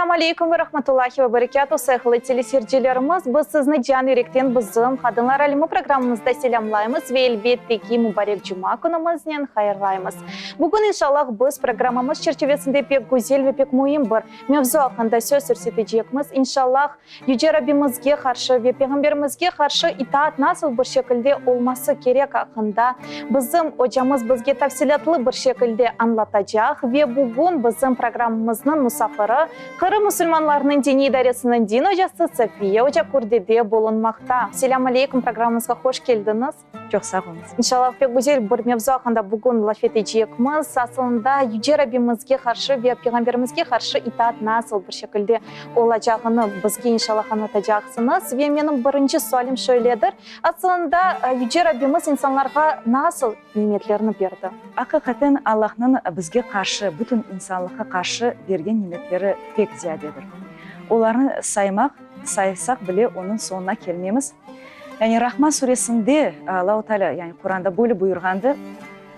Esselâmu aleykum ve rahmetullahi ve berekâtuh, sayğılı teleseyircilerimiz! Biz sizni can yürekten bizim Qadınlar alemi programmamızda selâmlaymız ve elbette ki, mubarek cuma künümiznen hayırlaymız. Bugün, inşallah, biz programmamız çerçivesinde pek güzel ve pek müim bir mevzu aqqında söz yürsetecekmiz. İnşallah, Yüce Rabbimizge qarşı ve Peyğamberimizge qarşı itaat nasıl bir şekilde olması kerek aqqında bizim ocamız bizge tafsilâtlı bir şekilde añlatacaq ve bugün bizim programmamıznıñ musafiri Qırım musulmanlarınıñ diniy idaresiniñ din ocası Safiye oca Kurdide bulunmaqta. Selâm aleykum, programmamızğa hoş keldiñiz. Çoq sağ oluñız. İnşallah, pek güzel bir mevzu aqqında bugün laf etecekmiz. Asılında, Yüce Rabbimizge qarşı ve Peyğamberimizge qarşı itaat nasıl bir şekilde olacağını bizge inşallah añlatacaqsıñız. Ve menim birinci sualim şöyledir, asılında, Yüce Rabbimiz insanlarğa nasıl nimetlerni berdi? Aqiqaten, Allahnıñ bizge qarşı, bütün insanlıqqa qarşı bergen nimetleri pek ziyadedir. Olarnı saymaq, saysaq bile onıñ soñuna kelmemiz. Yani Rahman suresinde Allahu Teala, yani Quranda böyle buyurğandı,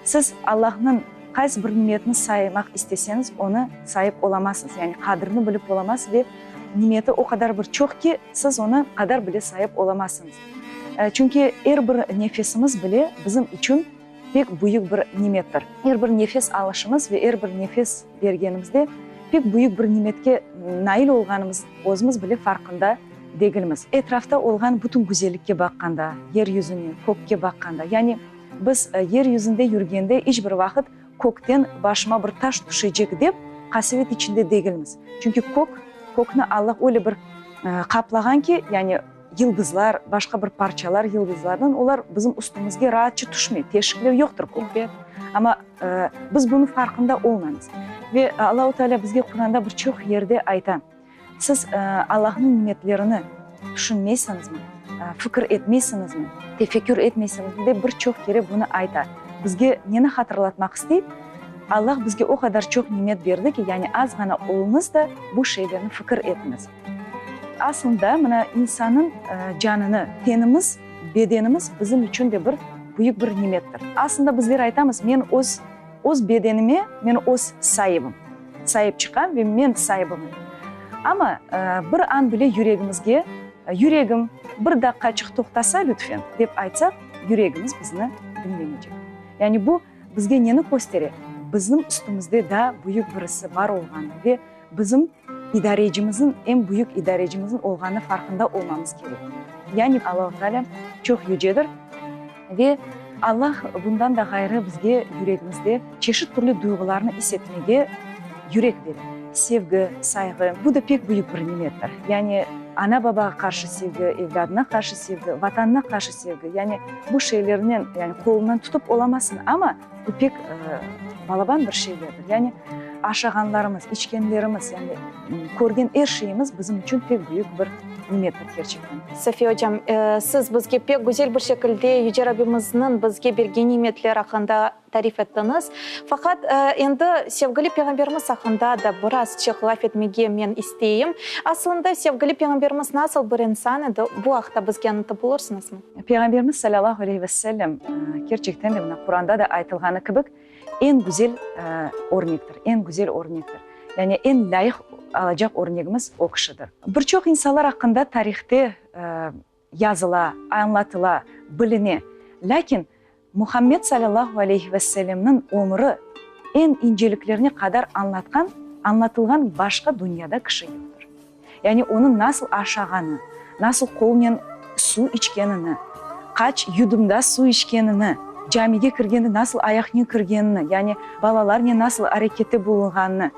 Siz Allahnıñ qaysı bir nimetini saymaq isteseñiz, onı sayıp olamazsıñız, yani qadrini bilip olamazsız ve nimeti o qadar bir çoq ki, siz onı qadar bile sayıp olamazsıñız. Çünki er bir nefesimiz bile bizim içün pek büyük bir nimettir. Er bir nefes alışımız ve er bir nefes bergenimizde pek büyük bir nimetke nail olğanımız özümiz bile farqında degilmiz. Etrafta olğan bütün güzellikke baqqanda, yer yüzüne, kökke baqqanda, yani biz yer yüzünde yürgende iç bir vaqıt kökten başıma bir taş tüşecek dep qasevet içinde degilmiz. Çünki kök, kökni Allah öyle bir qaplağan ki, yani yıldızlar, başqa bir parçalar yıldızlardan, olar bizim üstümizge raatça tüşmey, teşikler yoqtır kökte. Amma biz bunıñ farqında olmaymız. Ve Allahu Teala bizge Quranda bir çoq yerde ayta. Siz Allahnıñ nimetlerini tüşünmeysiñizmi, fikir etmeysiñizmi, tefekkür etmeysiñizmi dep bir çoq kere bunı ayta. Bizge neni hatırlatmaq istey? Allah bizge o qadar çoq nimet berdi ki, yani az ğana oluñız da bu şeylerni fikir etiñiz. Aslında, mına, insannıñ canını, tenimiz, bedenimiz bizim içün de bir büyük bir nimettir. Aslında bizler aytamız, men öz Öz bedenime men öz saibim, saip çıqam ve men saibimim. Amma bir an bile yüregimizge, Yüregim, bir daqqaçıq toqtasa, lütfen, dep aytsaq, yüregimiz bizni diñlemeycek. Yani bu bizge neni köstere? Bizim üstümizde daa büyük birisi bar olğanı ve bizim idarecimizniñ, eñ büyük idarecimizniñ olğanı farqında olmamız kerek. Yani Allahu Teala çoq yücedir ve Allah bundan da ğayrı bizge yüregimizde çeşit türlü duyğularnı is etmege yürek bere. Sevgi, sayğı, bu da pek büyük bir nimettir. Yani ana-babağa qarşı sevgi, evlâdına qarşı sevgi, Vatanına qarşı sevgi, yani bu şeylernen, yani qolundan tutıp olamazsıñ, amma Bu pek balaban bir şeylerdir. Yani aşağanlarımız, içkenlerimiz, yani körgen er şeyimiz bizim içün pek büyük bir nimettir kerçekten. Safiye ocam, siz bizge pek güzel bir şekilde Yüce Rabbimizniñ bizge bergen nimetler aqqında tarif ettiñiz. Faqat endi sevgili Peyğamberimiz aqqında da birazçıq laf etmege men isteyim. Aslında sevgili Peyğamberimiz nasıl bir insan edi, bu aqta bizge añlatıp olursıñızmı? Peyğamberimiz salâlâhu aleyhi ve sellem, kerçekten de, mına Quranda da aytılğanı kibi, eñ güzel örnektir, eñ güzel örnektir. Yani eñ lâyıq alacaq örnegimiz o kişidir. Bir çoq insanlar aqqında tarihte yazıla, añlatıla, biline. Lâkin Muhammed salâlâhu aleyhi ve sellemniñ ömüri eñ inceliklerine qadar añlatqan, añlatılğan başqa dünyada kişi yoqtır. Yani onıñ nasıl aşağanı, nasıl qolnen suv içkenini, qaç yudumda suv içkenini, camige kirgende nasıl ayaqnen kirgenini, yani balalarnen nasıl arekette bulunğanını,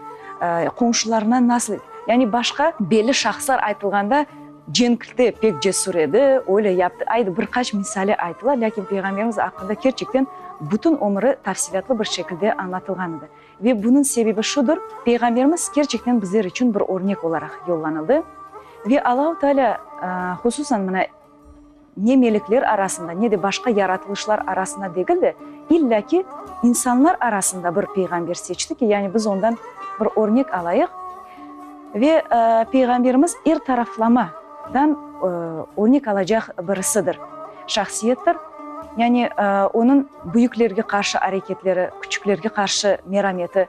qomşularına nasıl, yani başqa belli şahıslar aytılğanda, cenkte pek cesür edi, öyle yaptı, aydı, bir qaç misali aytıla, lâkin Peyğamberimiz aqqında kerçekten bütün ömüri tafsilâtlı bir şekilde añlatılğan edi. Ve bunıñ sebebi şudır, Peyğamberimiz kerçekten bizler içün bir örnek olaraq yollanıldı. Ve Allahu Teala, hususan mına, ne melekler arasında, ne de başqa yaratılışlar arasında degil de, illâ ki, insanlar arasında bir peyğamber seçti ki, yani biz ondan bir örnek alayıq. Ve Peyğamberimiz er taraflamadan örnek alacaq birisidir, şahsiyettir. Yani onıñ büyüklerge qarşı areketleri, küçüklerge qarşı merameti.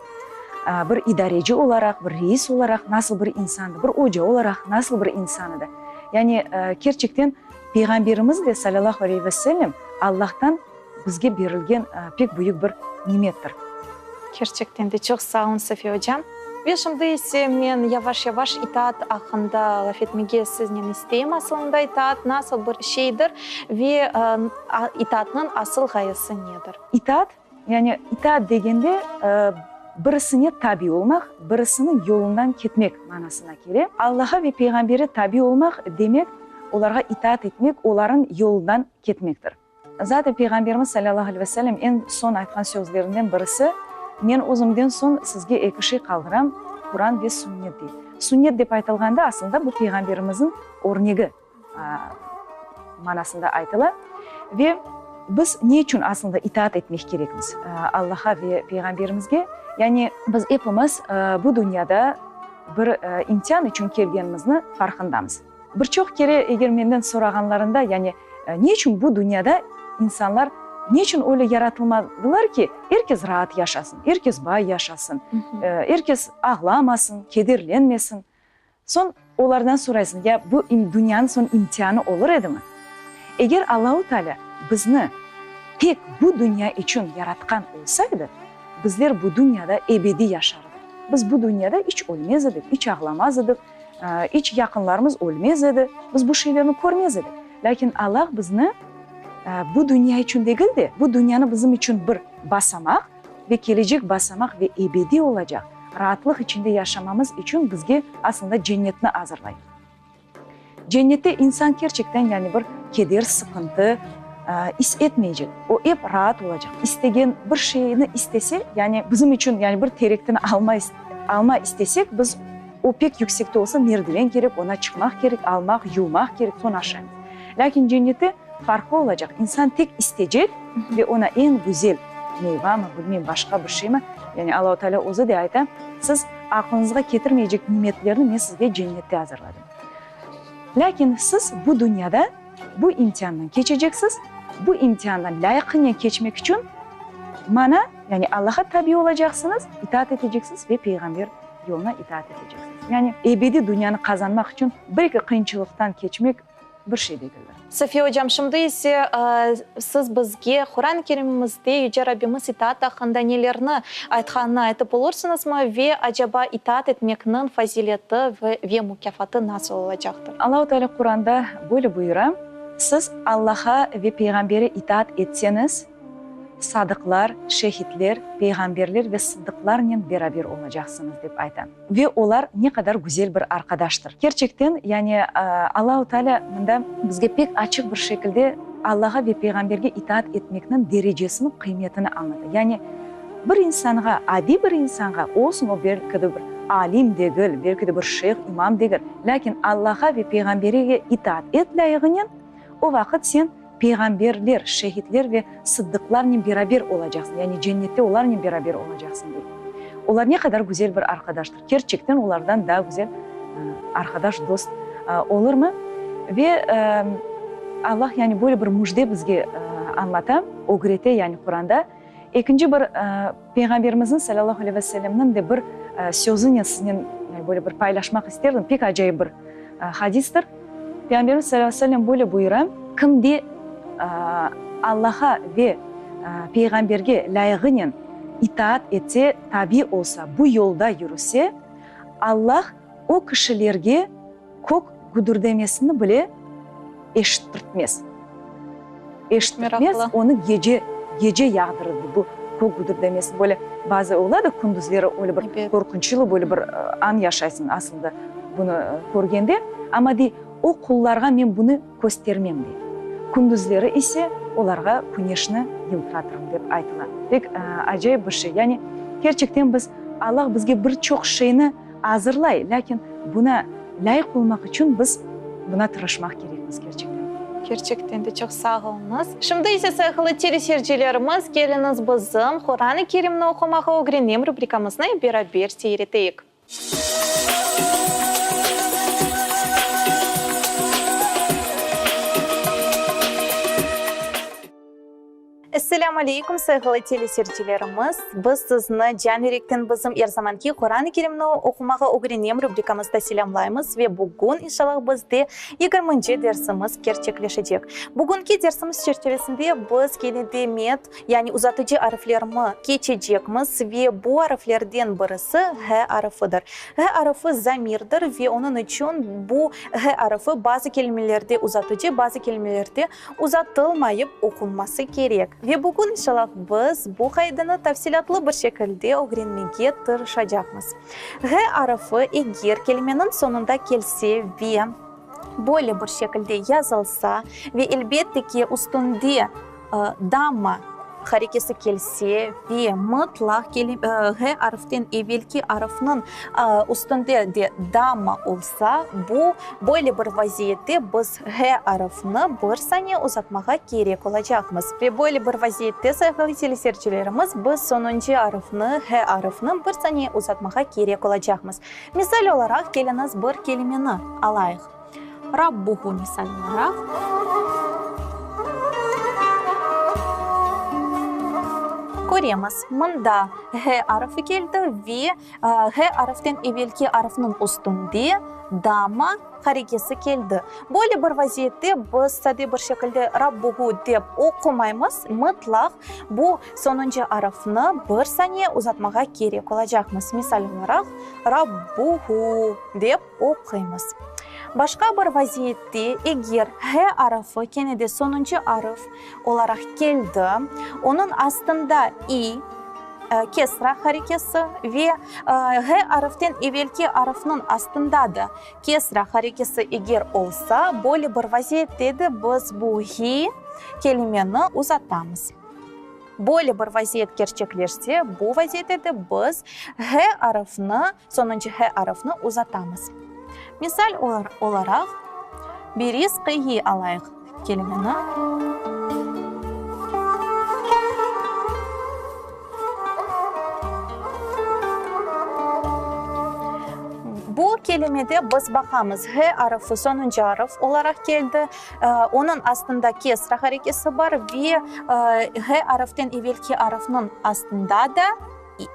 bir idareci olaraq, bir reis olaraq nasıl bir insandı, bir oca olaraq nasıl bir insan edi. Yani, kerçekten, Peyğamberimiz de, salâllahu aleyhi ve sellem, Allahtan bizge berilgen pek büyük bir nimettir. Kerçekten de, çoq sağ olun, Safiye ocam. Ve şimdi ise men yavaş-yavaş itaat aqqında laf etmege siznen isteyim. Asılında itaat nasıl bir şeydir ve itaatnıñ asıl ğayesi nedir? İtaat, yani itaat degende birisine tabi olmaq, birisiniñ yolundan ketmek manasına kele. Allaha ve Peyğambere tabi olmaq demek, olarğa itaat etmek, olarıñ yolundan ketmektir. Zaten Peyğamberimiz salâllahu aleyhi ve sellem eñ soñ aytqan sözlerinden birisi, Men özümden soñ sizge eki şey qaldıram, Quran ve Sünnet dey. Sünnet dep aytılğanda, aslında bu Peyğamberimizniñ örnegi manasında aytıla. Ve biz ne içün aslında itaat etmek kerekmiz Allaha ve Peyğamberimizge? Yani biz epimiz bu dünyada bir imtian içün kelgenimizni farqındamız. Bir çoq kere eger menden sorağanlarında, yani ne içün bu dünyada insanlar ne içün öyle yaratılmadılar ki, er kes raat yaşasın, er kes bay yaşasın, er kes ağlamasın, kederlenmesin. Soñ olardan soraysıñ, ya bu dünyanıñ soñ imtianı olur edimi? Eger Allahu Teala bizni tek bu dünya içün yaratqan olsaydı, bizler bu dünyada ebediy yaşar edik. Biz bu dünyada iç ölmez edik, iç ağlamaz edik, İç yaqınlarımız ölmez edi, biz bu şeylerni körmez edik. Lâkin Allah bizni bu dünya içün degil de, bu dünyanı bizim içün bir basamaq ve kelecek basamaq ve ebediy olacaq raatlıq içinde yaşamamız içün bizge aslında cennetni azırlay. Cennette insan kerçekten yani bir keder, sıqıntı is etmeycek. O ep raat olacaq. İstegen bir şeyni istese, yani bizim içün yani bir terekten alma alma istesek, biz O pek yüksekte olsa, merdiven kerek, ona çıqmaq kerek, almaq, yuvmaq kerek, soñ aşaymız. Lâkin cennette farqlı olacaq, insan tek istecek ve ona eñ güzel meyvamı, bilmeyim, başqa bir şeymi, yani Allahu Teala özü de ayta, siz aqlıñızğa ketirmeycek nimetlerni men sizge cennette azırladım. Lâkin siz bu dünyada bu imtiandan keçeceksiz, bu imtiandan lâyıqınen keçmek içün maña, yani Allaha tabi olacaqsıñız, itaat eteceksiz ve Peyğamber yoluna itaat eteceksiñiz. Yani ebediy dünyanı qazanmaq içün bir-eki qıyınçılıqtan keçmek bir şey degildir. Safiye ocam, şimdi ise siz bizge Quran-ı Kerimimizde Yüce Rabbimiz itaat aqqında nelerni aytqanını aytıp olursıñızmı ve acaba itaat etmekniñ fazileti ve mukâfatı nasıl olacaqtır? Allahu Teala Quranda böyle buyura, Siz Allaha ve Peyğambere itaat etseñiz, sadıqlar, şehitler, peyğamberler ve sıddıqlarnen beraber olacaqsıñız, dep ayta. Ve olar ne qadar güzel bir arqadaştır. Kerçekten, yani Allahu Teala mında bizge pek açıq bir şekilde Allağa ve peyğamberge itaat etmekniñ derecesini, qıymetini añlata. Yani bir insanğa, adiy bir insanğa, olsun o belki de bir alim degil, belki de bir şeyh, imam degil, lâkin Allağa ve peyğamberge itaat et lâyığınen, o vaqıt sen Peyğamberler, şehitler ve sıddıqlarnen beraber olacaqsıñ, yani cennette olarnen beraber olacaqsıñ, dey. Olar ne qadar güzel bir arqadaştır! Kerçekten olardan daa güzel arqadaş, dost olurmı? Ve Allah yani böyle bir müjde bizge añlata, ögrete yani Quranda. Ekinci bir Peyğamberimizniñ salâllahu aleyhi ve sellemniñ de bir sözünen siznen böyle bir paylaşmaq isterdim, pek acayip bir hadistir. Peyğamberimiz salâllahu aleyhi ve sellem böyle buyura, Kim de Allaha ve Peyğamberge lâyığınen itaat etse, tabi olsa, bu yolda yürüse, Allah o kişilerge kök güdürdemesini bile eşittirtmez. Eşittirtmez, onı gece, gece yağdırır, bu kök güdürdemesi. Böyle bazı ola da kündüzleri öyle bir qorqunçlı böyle bir an yaşaysıñ aslında bunı körgende. Amma dey, o qullarğa men bunı köstermem, dey. Kündüzleri ise olarğa küneşni yıltıratırım, dep aytıla. Pek acayip bir şey. Yani kerçekten biz, Allah bizge bir çoq şeyni azırlay, lâkin buna lâyıq olmaq içün biz buna tırışmaq kerekmiz kerçekten. Kerçekten de çoq sağ oluñız. Şimdi ise sayğılı teleseyircilerimiz, keliñiz bizim Quran-ı Kerimni oqumağa ögrenem rubrikamıznı beraber seyir eteyik. Esselâmu aleykum, sayğılı teleseyircilerimiz! Biz sizni can yürekten bizim er zamanki Quran-ı Kerimni oqumağa ögrenem rubrikamızda selâmlaymız ve bugün, inşallah, bizde yigirminci dersimiz kerçekleşecek. Bugünki dersimiz çerçevesinde biz kene de med, yani uzatıcı arflerni keçecekmiz ve bu arflerden birisi h arfıdır. H arfı zamirdir ve onıñ içün bu h arfı bazı kelimelerde uzatıcı, bazı kelimelerde uzatılmayıp oqunması kerek. Ve bugün, inşallah, biz bu qaidanı tafsilâtlı bir şekilde ögrenmege tırışacaqmız. H arfı eger kelimeniñ soñunda kelse ve böyle bir şekilde yazılsa ve elbette ki, üstünde damma harekesi kelse ve mıtlaq h arften evelki arfnıñ üstünde de damma olsa, bu böyle bir vaziyette biz h arfını bir saniye uzatmağa kerek olacaqmız. Ve böyle bir vaziyette, sayğılı teleseyircilerimiz, biz soñuncı arfnı, h arfını bir saniye uzatmağa kerek olacaqmız. Misal olaraq, keliñiz bir kelimeni alayıq. Rabbuhu misal olaraq. Köremiz, mında h arfı keldi ve h arften evelki arfnıñ üstünde damma harekesi keldi. Böyle bir vaziyette biz sade bir şekilde Rabbuhu dep oqumaymız, mıtlaq bu soñuncı arfnı bir saniye uzatmağa kerek olacaqmız. Misal olaraq, Rabbuhu dep oquymız. Başqa bir vaziyette, eger h arfı kene de soñuncı arf olaraq keldi, onıñ astında i, kesra harekesi ve h arften evelki arfnıñ astında da kesra harekesi eger olsa, böyle bir vaziyette de biz bu hi kelimeni uzatamız. Böyle bir vaziyet kerçekleşse, bu vaziyette de biz h arfnı, soñuncı h arfnı uzatamız. Misal olaraq, birizqihi alayıq kelimeni. Bu kelimede biz baqamız, h arfı soñuncı arf olaraq keldi, onıñ astında kesra harekesi bar ve h arften evelki arfnıñ astında da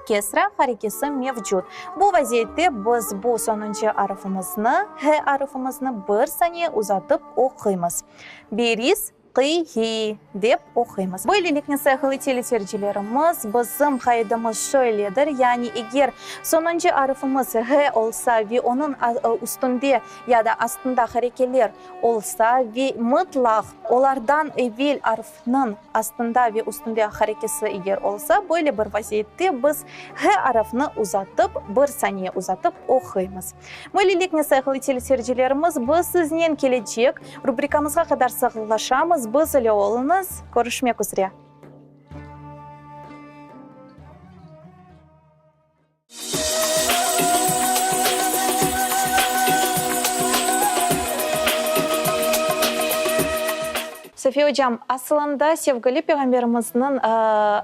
kesra harekesi mevcut. Bu vaziyette biz bu soñuncı arfımıznı, h arfımıznı bir saniye uzatıp oquymız. Beriz. Qı-hi, dep oquymız. Böyleliknen, sayğılı teleseyircilerimiz, bizim qaidemiz şöyledir, yani eger soñuncı arfımız h olsa ve onıñ üstünde ya da astında harekeler olsa ve mıtlaq olardan evel arfnıñ astında ve üstünde harekesi eger olsa, böyle bir vaziyette biz h arfını uzatıp, bir saniye uzatıp oquymız. Böyleliknen, sayğılı teleseyircilerimiz, biz siznen kelecek rubrikamızğa qadar sağlıqlaşamız. Biz ile oluñız. Körüşmek üzre. Safiye ocam, asılında sevgili Peyğamberimizniñ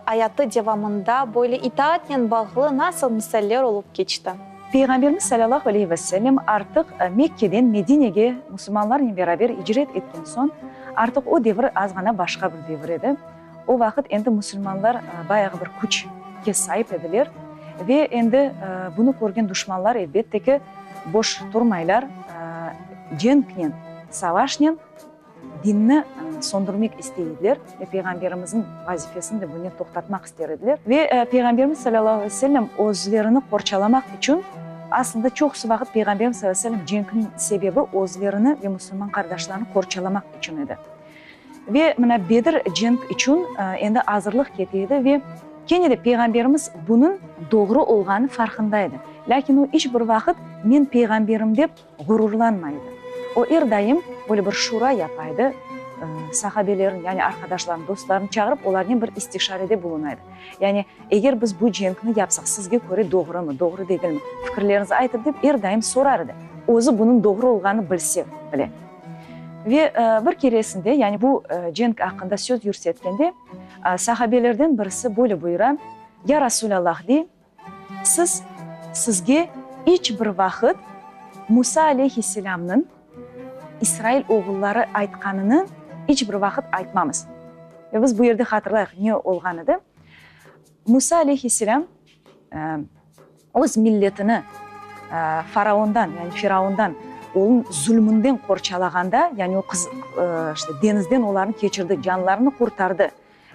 ayatı devamında böyle itaatnen bağlı nasıl misaller olıp keçti? Peyğamberimiz salâllahu aleyhi ve sellem artıq Mekkeden Medinege musulmanlarnen beraber icret etken soñ, artıq o devir azğana başqa bir devir edi. O vaqıt endi musulmanlar bayağı bir küçke saip ediler ve endi bunı körgen duşmanlar, elbette ki, boş turmaylar, cenknen, savaşnen dinni söndürmek istey ediler ve Peyğamberimizniñ vazifesini de bunen toqtatmaq ister ediler. Ve Peyğamberimiz salâllahu aleyhi ve sellem özlerini qorçalamaq içün, aslında çoqusı vaqıt Peyğamberimiz salâllahu aleyhi ve sellem cenkniñ sebebi özlerini ve musulman qardaşlarını qorçalamaq içün edi. Ve mına Bedir cenk içün endi azırlıq kete edi ve kene de Peyğamberimiz bunıñ doğru olğanı farqında edi. Lâkin o iç bir vaqıt men peyğamberim dep ğururlanmay edi. O er daim böyle bir şura yapa edi, sahabelerini, yani arqadaşlarını, dostlarını çağırıp, olarnen bir istişarede buluna edi. Yani, eger biz bu cenkni yapsaq, sizge köre doğrumı, doğru degilmi, fikirleriñizni aytıp dep er daim sorar edi, özü bunıñ doğru olğanını bilse bile. Ve bir keresinde, yani bu cenk aqqında söz yürsetkende, sahabelerden birisi böyle buyura, Ya Rasulâllah, dey, Siz, sizge iç bir vaqıt Musa aleyhisselâmnıñ İsrail oğulları aytqanını iç bir vaqıt aytmamız. Ve biz bu yerde hatırlayıq, ne olğan edi. Musa aleyhisselâm öz milletini faraondan, yani firaundan, onıñ zulmünden qorçalağanda, yani o qız, işte, deñizden olarnı keçirdi, canlarını qurtardı.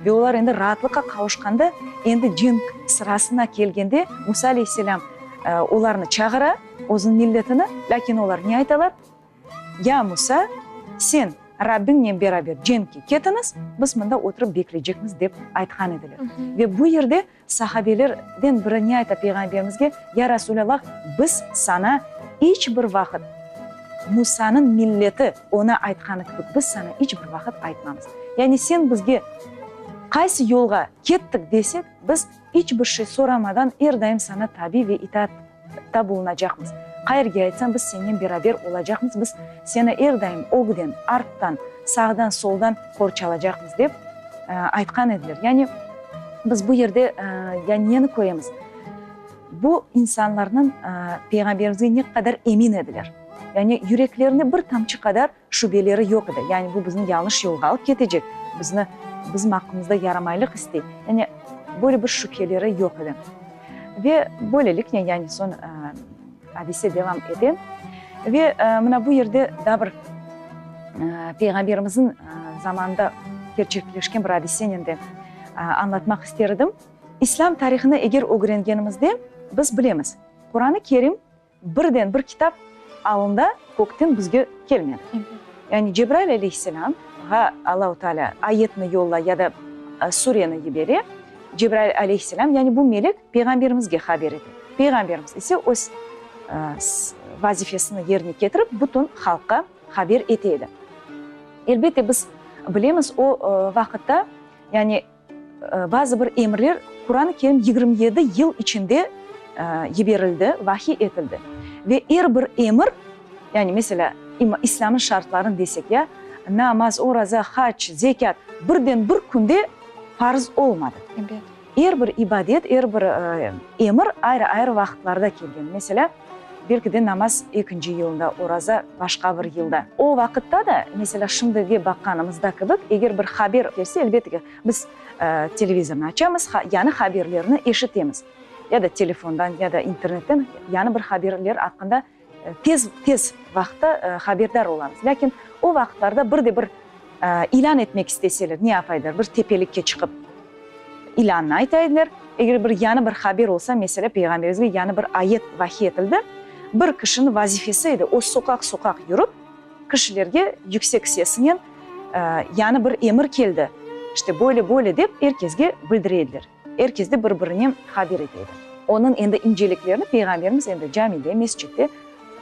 Ve olar endi raatlıqqa qavuşqanda, endi cenk sırasına kelgende, Musa aleyhisselâm olarnı çağıra, özüniñ milletini, lâkin olar ne aytalar? Ya Musa, sen Rabbiñnen beraber cenkke ketiñiz, biz mında oturıp bekleycekmiz, dep aytqan ediler. Ve bu yerde sahabelerden biri ne ayta Peyğamberimizge, Ya Rasulâllah, biz saña iç bir vaqıt Musanıñ milleti oña aytqanı kibi biz saña iç bir vaqıt aytmamız. Yani sen bizge qaysı yolğa kettik desek, biz iç bir şey soramadan er daim saña tabi ve itaatta bulunacaqmız. Qayerge aytsañ, biz sennen beraber olacaqmız, biz seni er daim ögden, arttan, sağdan, soldan qorçalacaqmız, dep aytqan ediler. Yani biz bu yerde yani neni köremiz? Bu insanlarnıñ Peyğamberimizge ne qadar emin ediler. Yani yüreklerinde bir tamçı qadar şübeleri yoq edi. Yani bu bizni yañlış yolğa alıp ketecek, bizni, bizim aqqımızda yaramaylıq istey. Yani böyle bir şübheleri yoq edi. Ve böyleliknen, yani soñ adise devam ete. Ve mına bu yerde daa bir Peyğamberimizniñ zamanında kerçekleşken bir adisenen de añlatmaq ister edim. İslâm tarihını eger ögrengenimizde, biz bilemiz, Quran-ı Kerim birden bir kitap alında kökten bizge kelmedi. Yani Cebrail aleyhisselâmğa Allahu Teala ayetni yollay ya da sureni yibere, Cebrail aleyhisselâm, yani bu melek Peyğamberimizge haber ete. Peyğamberimiz ise öz vazifesini yerine ketirip, bütün halqqa haber ete edi. Elbette, biz bilemiz, o vaqıtta, yani Bazı bir emirler Quran-ı Kerim 27 yıl içinde yiberildi, vahiy etildi. Ve er bir emir, yani meselâ, İslâmnıñ şartlarını desek ya, namaz, oraza, hac, zekât, birden bir künde farz olmadı. Er bir ibadet, er bir emir ayrı-ayrı vaqıtlarda kelgen. Meselâ, Belki de namaz ekinci yılda, oraza başqa bir yılda. O vaqıtta da, meselâ, şimdige baqqanımızda kibi, eger bir haber kelse, elbette ki, biz televizornı açamız, yañı haberlerni eşitemiz. Ya da telefondan, ya da internetten yañı bir haberler aqqında tez, tez vaqıtta haberdar olamız. Lâkin o vaqıtlarda bir de bir ilân etmek isteseler, ne yapaylar? Bir tepelikke çıqıp ilânnı ayta ediler. Eger bir yañı bir haber olsa, meselâ, Peyğamberimizge yañı bir ayet vahiy etildi, bir kişiniñ vazifesi edi, o soqaq-soqaq yürip, kişilerge yüksek sesinen yañı bir emir keldi, işte böyle-böyle dep er kesge bildire ediler. Er kes de bir-birine haber ete edi. Onıñ endi inceliklerini Peyğamberimiz endi camide, mescitte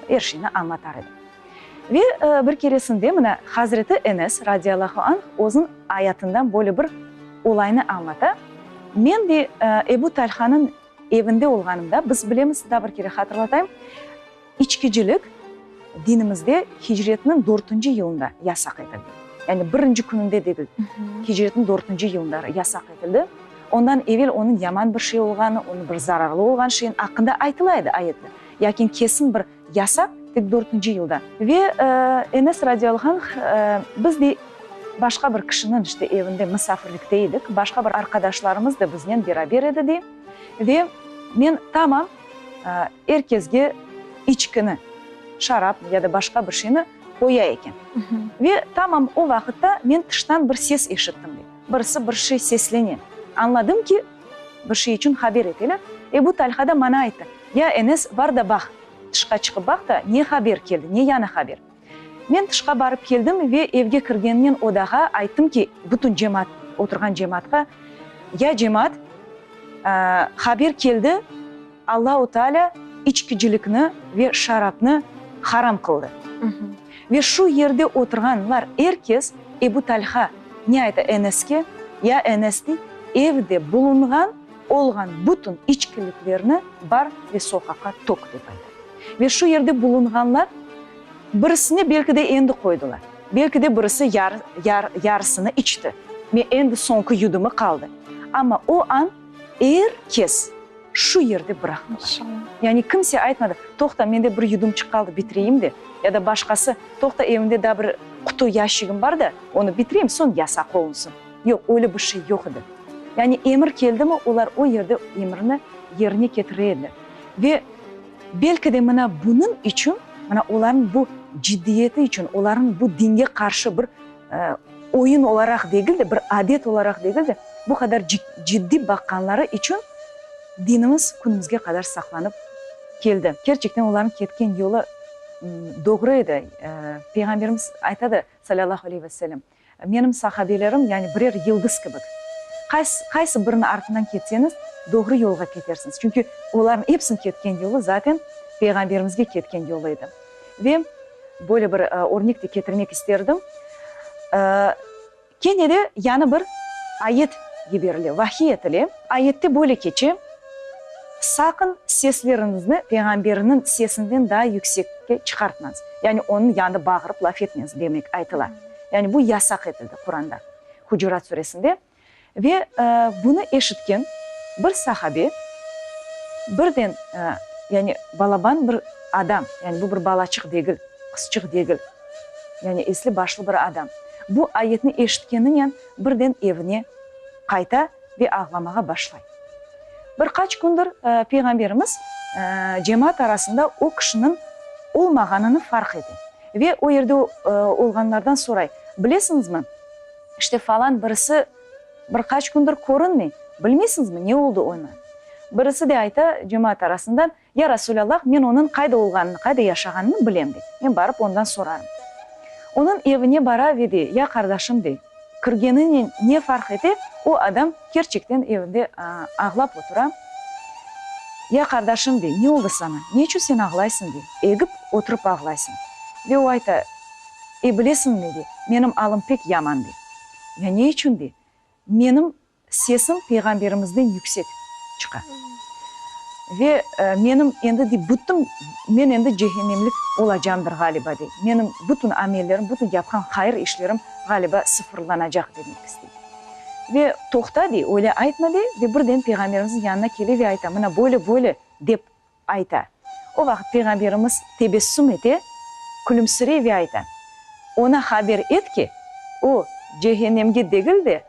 er şeyni añlatar edi. Ve bir keresinde mına Hazreti Enes radiyallahu anh özüniñ ayatından böyle bir olaynı añlata, Men de Ebu Talhanıñ evinde olğanımda, biz bilemiz, daa bir kere hatırlatayım, içkicilik dinimizde hicretniñ dörtünci yılında yasaq etildi. Yani birinci kününde degil, hicretniñ dörtünci yılında yasaq etildi. Ondan evel onıñ yaman bir şey olğanı, onıñ bir zararlı olğan şeyin aqqında aytıla edi ayetler. Lâkin kesin bir Yasaq tek dörtünci yılda. Ve Enes radiyallahu anh, biz de başqa bir kişiniñ işte evinde misafirlikte edik, başqa bir arqadaşlarımız da biznen beraber edi dey. Ve men tamam er kesge içkini, şarapmı ya da başqa bir şeyni qoya eken. Ve tamam o vaqıtta men tıştan bir ses eşittim dey. Birisi bir şey seslene. Añladım ki, bir şey içün haber eteler. Ebu Talha da maña ayttı, Ya, Enes, bar da baq, tışqa çıqıp baq da, ne haber keldi, ne yañı haber? Men tışqa barıp keldim ve evge kirgeninen odağa ayttım ki, bütün cemaat, oturğan cemaatqa, Ya, cemaat, haber keldi, Allahu Teala içkicilikni ve şarapnı haram qıldı. Ve şu yerde oturğanlar er kes Ebu Talha ne ayta Eneske, Ya, Enes, dey, evde bulunğan, olğan bütün içkiliklerni bar ve soqaqqa tök, dep ayta. Ve şu yerde bulunğanlar birisine belki de endi qoydılar, belki de birisi yar, yar, yarısını içti ve endi soñki yudumı qaldı. Amma o an er kes şu yerde bıraqtılar. Yani kimse aytmadı, toqta, mende bir yudumçıq qaldı, bitireyim de, ya da başqası, toqta, evimde daa bir qutu yaşigim bar da, onı bitireyim, soñ yasaq olunsın. Yoq, öyle bir şey yoq edi. Yani emir keldimi, olar o yerde emirni yerine ketire ediler. Ve belki de mına bunıñ içün, mına olarnıñ bu ciddiyeti içün, olarnıñ bu dinge qarşı bir oyun olaraq degil de, bir adet olaraq degil de, bu qadar ciddiy baqqanları içün dinimiz künümizge qadar saqlanıp keldi. Kerçekten olarnıñ ketken yolu doğru edi. Peyğamberimiz aytadı, salâllahu aleyhi ve sellem, Menim sahabelerim, yani birer yıldız kibik. Qaysı biriniñ artından ketseñiz, doğru yolğa ketersiñiz. Çünki olarnıñ episiniñ ketken yolu zaten Peyğamberimizge ketken yolu edi. Ve böyle bir örnek de ketirmek isterdim. Kene de yañı bir ayet yiberile, vahiy etile. Ayette böyle keçe, Saqın sesleriñizni Peyğamberiniñ sesinden daa yüksekke çıqartmañız. Yani onıñ yanında bağırıp laf etmeñiz demek aytıla. Yani bu yasaq etildi Quranda, Hucurat suresinde. Ve bunı eşitken bir sahabe birden, yani balaban bir adam, yani bu bir balaçıq degil, qızçıq degil, yani esli-başlı bir adam, bu ayetni eşitkeninen birden evine qayta ve ağlamağa başlay. Bir qaç kündir Peyğamberimiz cemaat arasında o kişiniñ olmağanını farq ete ve o yerde olğanlardan soray, Bilesiñizmi, işte falan birisi bir qaç kündir körünmey, bilmeysiñizmi, ne oldı oña? Birisi de ayta cemaat arasından, Ya Rasulâllah, men onıñ qayda olğanını, qayda yaşağanını bilem, dey. Men barıp ondan sorarım. Onıñ evine bara ve dey, Ya qardaşım, dey, kirgeninen ne farq ete, o adam kerçekten evinde ağlap otura. Ya qardaşım, dey, ne oldı saña, ne içün sen ağlaysıñ, dey, egip oturıp ağlaysıñ. Ve o ayta, E, bilesiñmi, dey, menim alım pek yaman, dey. Ya ne içün, dey, menim Sesim Peyğamberimizden yüksek çıqa. Ve menim endi, dey, bütün, men endi cehennemlik olacamdır, ğaliba, dey. Menim bütün amellerim, bütün yapqan hayır işlerim, ğaliba, sıfırlanacaq, demek istey. Ve toqta, dey, öyle aytma, dey, ve birden Peyğamberimizniñ yanına kele ve ayta, mına böyle, böyle, dep ayta. O vaqıt Peyğamberimiz tebessüm ete, külümsirey ve ayta, Oña haber et ki, o, cehennemge degil de,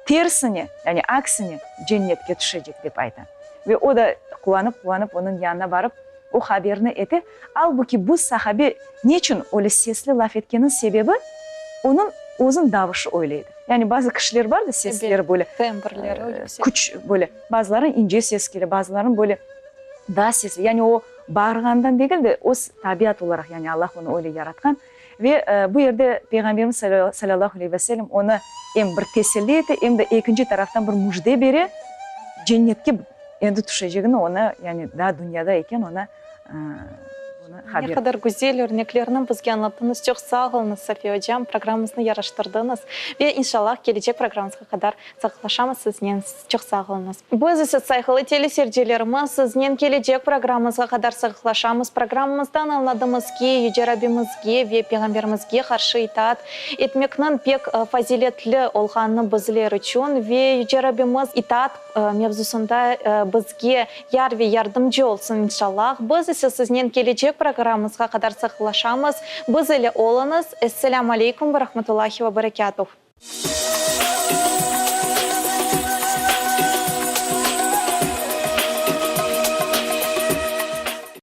tersine, yani aksine, cennetke tüşecek, dep ayta. Ve o da quvanıp-quvanıp onıñ yanına barıp, o haberni ete. Albuki bu sahabe neçün öyle sesli laf etkeniniñ sebebi, onıñ özüniñ davuşı öyle edi. Yani bazı kişiler bar da, sesleri böyle, Tembrleri yüksek. Küç, böyle, bazılarınıñ ince ses kele, bazılarınıñ böyle daa sesli. Yani o bağırğandan degil de, öz tabiat olaraq, yani Allah onı öyle yaratqan. Ve bu yerde Peyğamberimiz salâllahu aleyhi ve sellem onı em bir teselli ete, em de ekinci taraftan bir müjde bere, cennetke endi tüşecegini ona, yani daa dünyada eken ona bunı haber. Ne qadar güzel örneklerni bizge añlattıñız, çoq sağ oluñız, Safiye ocam, programmamıznı yaraştırdıñız ve inşallah kelecek programmamızğa qadar sağlıqlaşamız siznen, çoq sağ oluñız. Biz ise, sayğılı teleseyircilerimiz, siznen kelecek programmamızğa qadar sağlıqlaşamız. Programmamızdan añladımız ki, Yüce Rabbimizge ve Peyğamberimizge qarşı itaat etmekniñ pek faziletli olğanını bizler içün ve Yüce Rabbimiz itaat mevzusında bizge yar ve yardımcı olsun, inşallah. Biz ise siznen kelecek programmamızğa qadar sağlıqlaşamız. Biz ile oluñız. Esselâmu aleykum ve rahmetullahi ve berekâtuh.